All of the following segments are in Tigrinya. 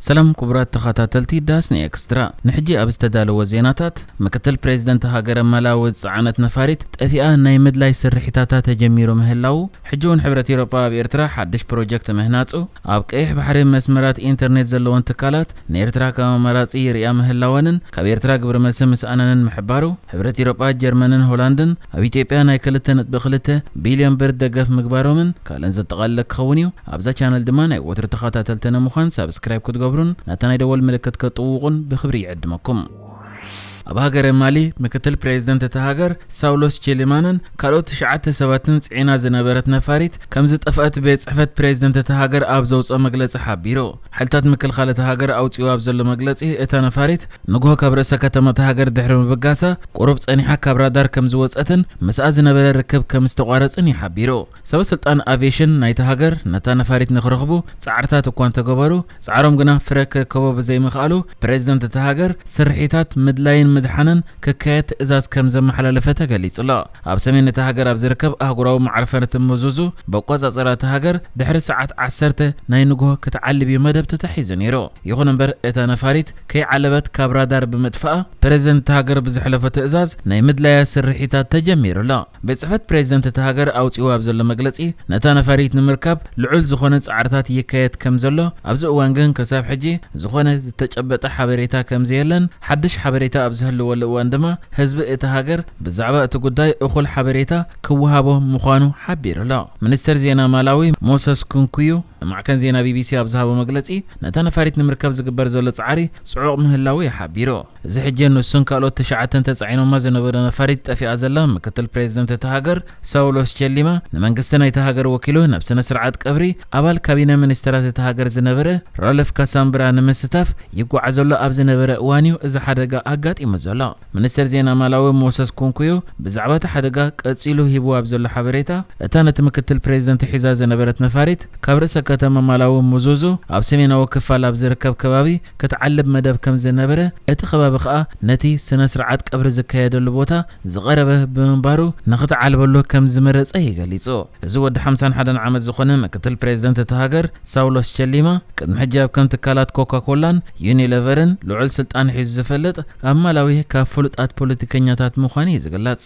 ሰላም ክቡራት ተኸታተልቲ ዳስኒ ኤክስትራ፣ ንሕጂ ኣብ ዝተዳለወ ዜናታት፣ ምክትል ፕሬዚደንት ሃገረ ማላዊ ዝጸዓነት ነፋሪት ጠፊኣ ናይ ምድላይ ስርሒታታ ተጀሚሩ ምህላዉ፣ ሕጂ እውን ሕብረት ኤውሮጳ ኣብ ኤርትራ ሓድሽ ፕሮጀክት ምህናጹ፣ ኣብ ቀይሕ ባሕሪ መስመራት ኢንተርኔት ዘለወን ትካላት ንኤርትራ ከም ኣማራጺ ይርእያ ምህላወንን ካብ ኤርትራ ግብረ መልሲ ምስኣነንን ምሕባሩ፣ ሕብረት ኤውሮጳ፣ ጀርመንን ሆላንድን ኣብ ኢትዮጵያ ናይ ክልተ ነጥቢ ክልተ ቢልዮን ብር ደገፍ ምግባሮምን ካልእን ዘጠቓለለ ክኸውን እዩ። ኣብዛ ቻነል ድማ ናይ ወትሩ ተኸታተልቲ ንምዃን ሳብስክራይብ ክትገብሩን ናታ ናይ ደወል ምልክት ከጥውቑን ብኽብሪ ይዕድመኩም። ኣብ ሃገረ ማሊ፣ ምክትል ፕሬዚደንት እታ ሃገር ሳውሎስ ቺሊማንን ካልኦት ትሽዓተ ሰባትን ጽዒና ዝነበረት ነፋሪት ከም ዝጠፍአት ቤት ጽሕፈት ፕሬዚደንት እታ ሃገር ኣብ ዘውጽኦ መግለጺ ሓቢሩ። ሓይልታት ምክልኻል እታ ሃገር ኣውጺኡ ኣብ ዘሎ መግለጺ፣ እታ ነፋሪት ንግሆ ካብ ርእሰ ከተማ እታ ሃገር ድሕሪ ምብጋሳ፣ ቁሩብ ጸኒሓ ካብ ራዳር ከም ዝወጸትን ምስኣ ዝነበረ ርክብ ከም ዝተቋረጽን እዩ ሓቢሩ። ሰበ ስልጣን ኣቪዬሽን ናይታ ሃገር ነታ ነፋሪት ንክረኽቡ ጻዕርታት እኳ እንተገበሩ፣ ጻዕሮም ግና ፍረ ክእከቦ ብዘይምኽኣሉ፣ ፕሬዚደንት እታ ሃገር ስርሒታት ምድላይን ምድሓንን ክካየድ ትእዛዝ ከም ዘመሓላለፈ ተገሊጹ ኣሎ። ኣብ ሰሜን እታ ሃገር ኣብ ዝርከብ ኣህጉራዊ መዕርፎ ነፈርቲ ሙዙዙ፣ ብኣቆጻጽራ እታ ሃገር ድሕሪ ሰዓት ዓሰርተ ናይ ንግሆ ክትዓልብ እዩ መደብ ተታሒዙ ነይሩ። ይኹን እምበር፣ እታ ነፋሪት ከይዓለበት ካብ ራዳር ብምጥፋኣ፣ ፕሬዚደንት እታ ሃገር ብዘሕለፎ ትእዛዝ ናይ ምድላያ ስርሒታት ተጀሚሩ ኣሎ። ቤት ጽሕፈት ፕሬዚደንት እታ ሃገር ኣውጺኡ ኣብ ዘሎ መግለጺ፣ ነታ ነፋሪት ንምርካብ ልዑል ዝኾነ ጻዕርታት ይካየድ ከም ዘሎ፣ ኣብዚ እዋን ግን ክሳብ ሕጂ ዝኾነ ዝተጨበጠ ሓበሬታ ከም ዘየለን፣ ሓድሽ ሓበሬታ ኣብ ዝህልወሉ እዋን ድማ ህዝቢ እታ ሃገር ብዛዕባ እቲ ጉዳይ እኹል ሓበሬታ ክወሃቦ ምዃኑ ሓቢሩ ኣሎ። ሚኒስተር ዜና ማላዊ ሞሰስ ኩንኩዩ ንማዕከን ዜና ቢቢሲ ኣብ ዝሃቦ መግለጺ፣ ነታ ነፋሪት ንምርካብ ዝግበር ዘሎ ጻዕሪ ጽዑቕ ምህላዉ እዩ ሓቢሩ። እዚ ሕጂ ንሱን ካልኦት ትሽዓተን ተጻዒኖማ ዝነበሩ ነፋሪት ጠፊኣ ዘላ ምክትል ፕሬዚደንት እታ ሃገር ሳውሎስ ቸሊማ፣ ንመንግስቲ ናይታ ሃገር ወኪሉ ናብ ስነ ስርዓት ቀብሪ ኣባል ካቢነ ሚኒስተራት እታ ሃገር ዝነበረ ራልፍ ካሳምብራ ንምስታፍ ይጓዓዘሉ ኣብ ዝነበረ እዋን እዩ እዚ ሓደጋ ኣጋጢሙ ዘሎ። ሚኒስተር ዜና ማላዊ ሞሰስ ኩንኩዩ ብዛዕባ እቲ ሓደጋ ቀጺሉ ሂቡ ኣብ ዘሎ ሓበሬታ፣ እታ ነቲ ምክትል ፕሬዚደንት ሒዛ ዝነበረት ነፋሪት ካብ ርእሰ ከተማ ማላዊ ሙዙዙ ኣብ ሰሜናዊ ክፋል ኣብ ዝርከብ ከባቢ ክትዓልብ መደብ ከም ዝነበረ፣ እቲ ከባቢ ከኣ ነቲ ስነ ስርዓት ቀብሪ ዝካየደሉ ቦታ ዝቐረበ ብምንባሩ ንኽትዓልበሉ ከም ዝመረጸ እዩ ገሊጹ። እዚ ወዲ ሓምሳን ሓደን ዓመት ዝኾነ ምክትል ፕሬዚደንት እታ ሃገር ሳውሎስ ቸሊማ ቅድሚ ሕጂ ኣብ ከም ትካላት ኮካ ኮላን ዩኒለቨርን ልዑል ስልጣን ሒዙ ዝፈልጥ ኣብ ማላዊ ካብ ፍሉጣት ፖለቲከኛታት ምዃኑ እዩ ዝግለጽ።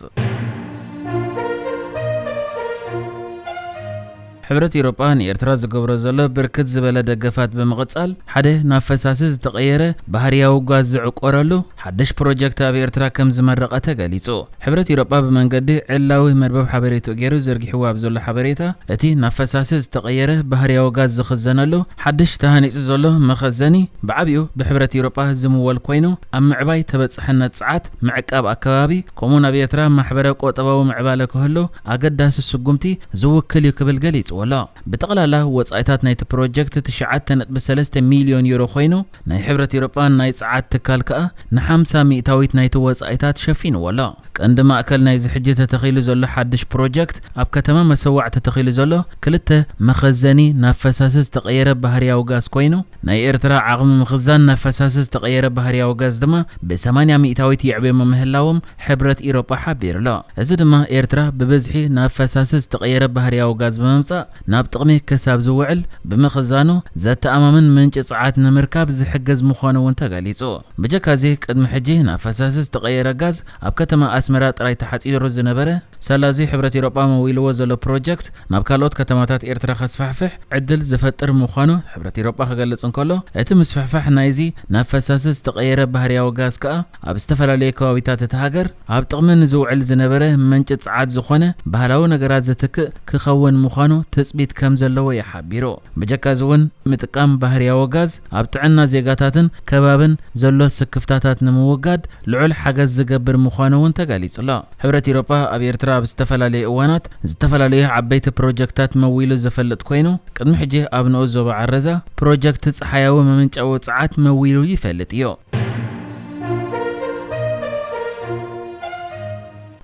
ሕብረት ኤውሮጳ ንኤርትራ ዝገብሮ ዘሎ ብርክት ዝበለ ደገፋት ብምቕጻል፣ ሓደ ናብ ፈሳሲ ዝተቐየረ ባህርያዊ ጋዝ ዝዕቆረሉ ሓድሽ ፕሮጀክት ኣብ ኤርትራ ከም ዝመረቐ ተገሊጹ። ሕብረት ኤውሮጳ ብመንገዲ ዕላዊ መርበብ ሓበሬታኡ ገይሩ ዘርጊሕዎ ኣብ ዘሎ ሓበሬታ፣ እቲ ናብ ፈሳሲ ዝተቐየረ ባህርያዊ ጋዝ ዝኽዘነሉ ሓድሽ ተሃኒጹ ዘሎ መኸዘኒ ብዓቢኡ ብሕብረት ኤውሮጳ ዝምወል ኮይኑ፣ ኣብ ምዕባይ ተበጻሕነት ጸዓት፣ ምዕቃብ ኣከባቢ፣ ከምኡውን ኣብ ኤርትራ ማሕበረ ቁጠባዊ ምዕባለ ክህሉ ኣገዳሲ ስጉምቲ ዝውክል እዩ ክብል ገሊጽዎ ኣሎ። ብጠቕላላ ወጻኢታት ናይቲ ፕሮጀክት ትሽዓተ ነጥቢ ሰለስተ ሚልዮን ዩሮ ኮይኑ፣ ናይ ሕብረት ኤውሮጳ ናይ ጸዓት ትካል ከኣ ንሓምሳ ሚእታዊት ናይቲ ወጻኢታት ሸፊንዎ ኣሎ። ቀንዲ ማእከል ናይዚ ሕጂ ተተኺሉ ዘሎ ሓድሽ ፕሮጀክት፣ ኣብ ከተማ መሰዋዕ ተተኺሉ ዘሎ ክልተ መኸዘኒ ናብ ፈሳሲ ዝተቐየረ ባህርያዊ ጋዝ ኮይኑ፣ ናይ ኤርትራ ዓቕሚ ምኽዛን ናብ ፈሳሲ ዝተቐየረ ባህርያዊ ጋዝ ድማ ብሰማንያ ሚእታዊት የዕብዮሞ ምህላዎም ሕብረት ኢሮጳ ሓቢሩ ኣሎ። እዚ ድማ ኤርትራ ብብዝሒ ናብ ፈሳሲ ዝተቐየረ ባህርያዊ ጋዝ ብምምጻእ ናብ ጥቕሚ ክሳብ ዝውዕል ብምኽዛኑ ዘተኣማምን ምንጪ ጸዓት ንምርካብ ዝሕግዝ ምዃኑ እውን ተገሊጹ። ብጀካ እዚ ቅድሚ ሕጂ ናብ ፈሳሲ ዝተቐየረ ጋዝ ኣብ ከተማ ኣስመራ ጥራይ ተሓጺሩ ዝነበረ፣ ሰላዚ ሕብረት ኢሮጳ መዊልዎ ዘሎ ፕሮጀክት ናብ ካልኦት ከተማታት ኤርትራ ከስፋሕፍሕ ዕድል ዝፈጥር ምዃኑ ሕብረት ኢሮጳ ክገልጽ እንከሎ፣ እቲ ምስፍሕፋሕ ናይዚ ናብ ፈሳሲ ዝተቐየረ ባህርያዊ ጋዝ ከኣ ኣብ ዝተፈላለዩ ከባቢታት እታ ሃገር ኣብ ጥቕሚ ንዝውዕል ዝነበረ ምንጪ ጸዓት ዝኾነ ባህላዊ ነገራት ዝትክእ ክኸውን ምዃኑ ትጽቢት ከም ዘለዎ እዩ ሓቢሩ። ብጀካ እዚ እውን ምጥቃም ባህርያዊ ጋዝ ኣብ ጥዕና ዜጋታትን ከባብን ዘሎ ስክፍታታት ንምውጋድ ልዑል ሓገዝ ዝገብር ምዃኑ እውን ተገሊጹ ኣሎ። ሕብረት ኢሮጳ ኣብ ኤርትራ ኣብ ዝተፈላለዩ እዋናት ዝተፈላለዩ ዓበይቲ ፕሮጀክታት መዊሉ ዝፈልጥ ኮይኑ፣ ቅድሚ ሕጂ ኣብ ንኡስ ዞባ ዓረዛ ፕሮጀክት ጸሓያዊ መመንጨዊ ጸዓት መዊሉ ይፈልጥ እዩ።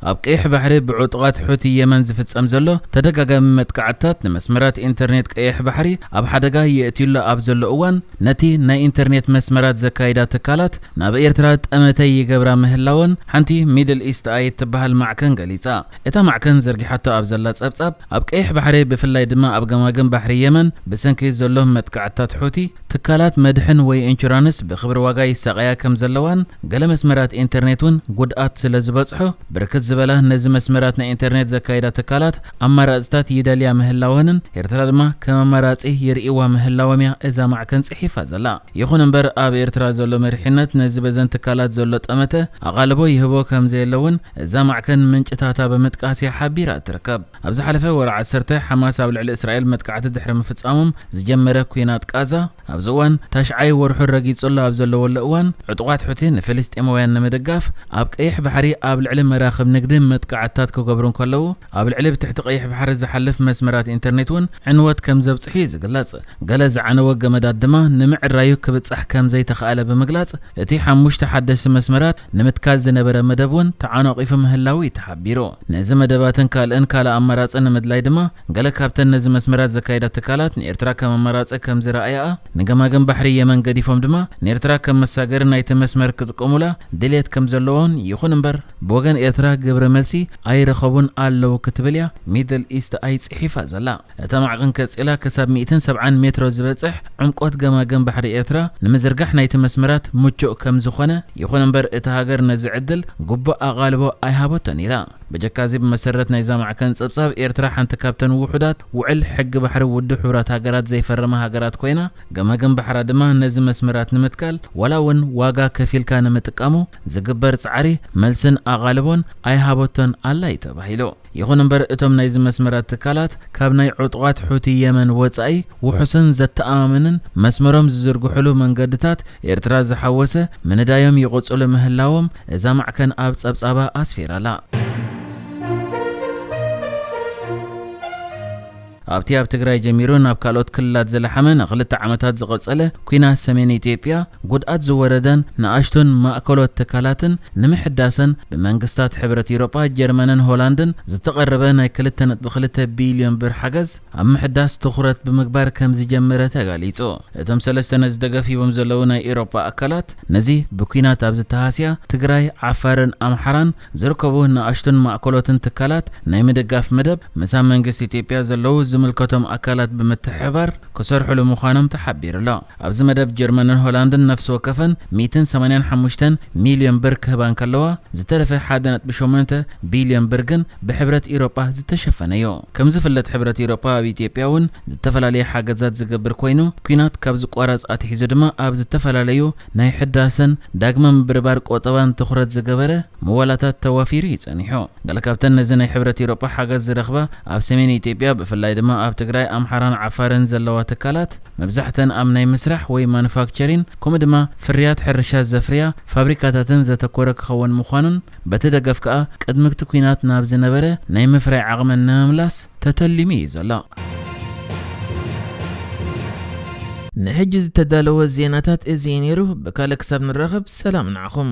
ኣብ ቀይሕ ባሕሪ ብዕጡቓት ሑቲ የመን ዝፍጸም ዘሎ ተደጋጋሚ መጥቃዕትታት ንመስመራት ኢንተርኔት ቀይሕ ባሕሪ ኣብ ሓደጋ የእትዩሉ ኣብ ዘሎ እዋን፣ ነቲ ናይ ኢንተርኔት መስመራት ዘካይዳ ትካላት ናብ ኤርትራ ጠመተ ይገብራ ምህላወን ሓንቲ ሚድል ኢስት ኣይ እትበሃል ማዕከን ገሊጻ። እታ ማዕከን ዘርጊሓቶ ኣብ ዘላ ጸብጻብ፣ ኣብ ቀይሕ ባሕሪ ብፍላይ ድማ ኣብ ገማግም ባሕሪ የመን ብሰንኪ ዘሎ መጥቃዕትታት ሑቲ ትካላት መድሕን ወይ ኢንሹራንስ ብክብሪ ዋጋ ይሳቐያ ከም ዘለዋን፣ ገለ መስመራት ኢንተርኔት እውን ጉድኣት ስለ ዝበጽሖ፣ ብርክት ዝበላ ነዚ መስመራት ናይ ኢንተርኔት ዘካይዳ ትካላት ኣማራጽታት ይደልያ ምህላወንን፣ ኤርትራ ድማ ከም ኣማራጺ ይርእይዋ ምህላዎም እያ እዛ ማዕከን ጽሒፋ ዘላ። ይኹን እምበር፣ ኣብ ኤርትራ ዘሎ መሪሕነት ነዚ በዘን ትካላት ዘሎ ጠመተ ኣቓልቦ ይህቦ ከም ዘየለውን እዛ ማዕከን ምንጭታታ ብምጥቃስ እያ ሓቢራ ትርከብ። ኣብ ዝሓለፈ ወርሒ ዓሰርተ፣ ሓማስ ኣብ ልዕሊ እስራኤል መጥቃዕቲ ድሕሪ ምፍጻሞም ዝጀመረ ኲናት ቃዛ፣ ኣብዚ እዋን ታሽዓይ ወርሑ ረጊጹ ኣሎ ኣብ ዘለወሉ እዋን፣ ዕጡቓት ሑቲ ንፍልስጤማውያን ንምድጋፍ ኣብ ቀይሕ ባሕሪ ኣብ ልዕሊ መራኽብ ንግዲ መጥቃዕትታት ክገብሩ እንከለዉ፣ ኣብ ልዕሊ ብትሕቲ ቀይሕ ባሕሪ ዝሓልፍ መስመራት ኢንተርኔት እውን ዕንወት ከም ዘብጽሑ እዩ ዝግለጽ። ገለ ዝዓነወ ገመዳት ድማ ንምዕራዩ ክብጻሕ ከም ዘይተኻእለ ብምግላጽ፣ እቲ ሓሙሽተ ሓደስቲ መስመራት ንምትካል ዝነበረ መደብ እውን ተዓናቒፉ ምህላዉ እዩ ተሓቢሩ። ነዚ መደባትን ካልእን ካልእ ኣማራጺ ንምድላይ ድማ፣ ገለ ካብተን ነዚ መስመራት ዘካይዳ ትካላት ንኤርትራ ከም ኣማራጺ ከም ዝረኣያኣ፣ ንገማግም ባሕሪ የመን ገዲፎም ድማ ንኤርትራ ከም መሳገሪ ናይቲ መስመር ክጥቀሙላ ድልየት ከም ዘለዎን፣ ይኹን እምበር ብወገን ኤርትራ ግብረ መልሲ ኣይረኸቡን ኣለዉ ክትብል እያ ሚድል ኢስት ኣይ ጽሒፋ ዘላ። እታ ማዕቕን ቀጺላ፣ ክሳብ ሚእትን ሰብዓን ሜትሮ ዝበጽሕ ዕምቆት ገማግም ባሕሪ ኤርትራ ንምዝርጋሕ ናይቲ መስመራት ምቹእ ከም ዝኾነ፣ ይኹን እምበር እታ ሃገር ነዚ ዕድል ግቡእ ኣቓልቦ ኣይሃበቶን ኢላ። ብጀካዚ፣ ብመሰረት ናይዛ ማዕከን ጸብጻብ፣ ኤርትራ ሓንቲ ካብተን ውሑዳት ውዕል ሕጊ ባሕሪ ውድብ ሕቡራት ሃገራት ዘይፈረመ ሃገራት ኮይና፣ ገማግም ባሕራ ድማ ነዚ መስመራት ንምትካል ዋላ እውን ዋጋ ከፊልካ ንምጥቃሙ ዝግበር ጻዕሪ መልስን ኣቓልቦን ኣይሃበቶን ኣላ እዩ ተባሂሉ። ይኹን እምበር፣ እቶም ናይዚ መስመራት ትካላት ካብ ናይ ዕጡቓት ሑቲ የመን ወጻኢ ውሑስን ዘተኣማምንን መስመሮም ዝዝርግሕሉ መንገድታት ኤርትራ ዝሓወሰ ምንዳዮም ይቕጽሉ ምህላዎም እዛ ማዕከን ኣብ ጸብጻባ ኣስፊራላ። ኣብቲ ኣብ ትግራይ ጀሚሩ ናብ ካልኦት ክልላት ዝለሓመ ንክልተ ዓመታት ዝቐጸለ ኲናት ሰሜን ኢትዮጵያ፣ ጉድኣት ዝወረደን ንኣሽቱን ማእከሎት ትካላትን ንምሕዳሰን ብመንግስታት ሕብረት ኤውሮጳ፣ ጀርመንን ሆላንድን ዝተቐረበ ናይ ክልተ ነጥቢ ክልተ ቢልዮን ብር ሓገዝ ኣብ ምሕዳስ ትኹረት ብምግባር ከም ዝጀመረ ተጋሊጹ። እቶም ሰለስተ ነዚ ደገፍ ሂቦም ዘለዉ ናይ ኤውሮጳ ኣካላት፣ ነዚ ብኲናት ኣብ ዝተሃስያ ትግራይ፣ ዓፋርን ኣምሓራን ዝርከቡ ንኣሽቱን ማእከሎትን ትካላት ናይ ምድጋፍ መደብ፣ ምሳብ መንግስቲ ኢትዮጵያ ዘለዉ ዝምልከቶም ኣካላት ብምትሕብባር ክሰርሕሉ ምዃኖም ተሓቢሩ ኣሎ። ኣብዚ መደብ፣ ጀርመንን ሆላንድን ነፍሲ ወከፈን ሚእትን ሰማንያን ሓሙሽተን ሚልዮን ብር ክህባ እንከለዋ፣ ዝተረፈ ሓደ ነጥቢ ሸሞንተ ቢልዮን ብር ግን ብሕብረት ኢሮጳ ዝተሸፈነ እዩ። ከም ዝፍለጥ፣ ሕብረት ኢሮጳ ኣብ ኢትዮጵያ እውን ዝተፈላለየ ሓገዛት ዝገብር ኮይኑ፣ ኲናት ካብ ዝቋረጽ ኣትሒዙ ድማ ኣብ ዝተፈላለዩ ናይ ሕዳሰን ዳግመ ምብርባር ቆጠባን ትኹረት ዝገበረ ምወላታት ተዋፊሩ እዩ ጸኒሑ። ገለ ካብተን ነዚ ናይ ሕብረት ኢሮጳ ሓገዝ ዝረኽባ፣ ኣብ ሰሜን ኢትዮጵያ፣ ብፍላይ ድማ ኣብ ትግራይ፣ ኣምሓራን ዓፋርን ዘለዋ ትካላት፣ መብዛሕተን ኣብ ናይ ምስራሕ ወይ ማኑፋክቸሪን፣ ከምኡ ድማ ፍርያት ሕርሻ ዘፍርያ ፋብሪካታትን ዘተኮረ ክኸውን ምዃኑን፣ በቲ ደገፍ ከኣ ቅድሚ እቲ ኲናት ናብ ዝነበረ ናይ ምፍራይ ዓቕመን ንምምላስ ተተሊሙ እዩ ዘሎ። ንሕጂ ዝተዳለወ ዜናታት እዚ እዩ ነይሩ። ብካልእ ክሳብ ንራኸብ፣ ሰላም ንዓኹም።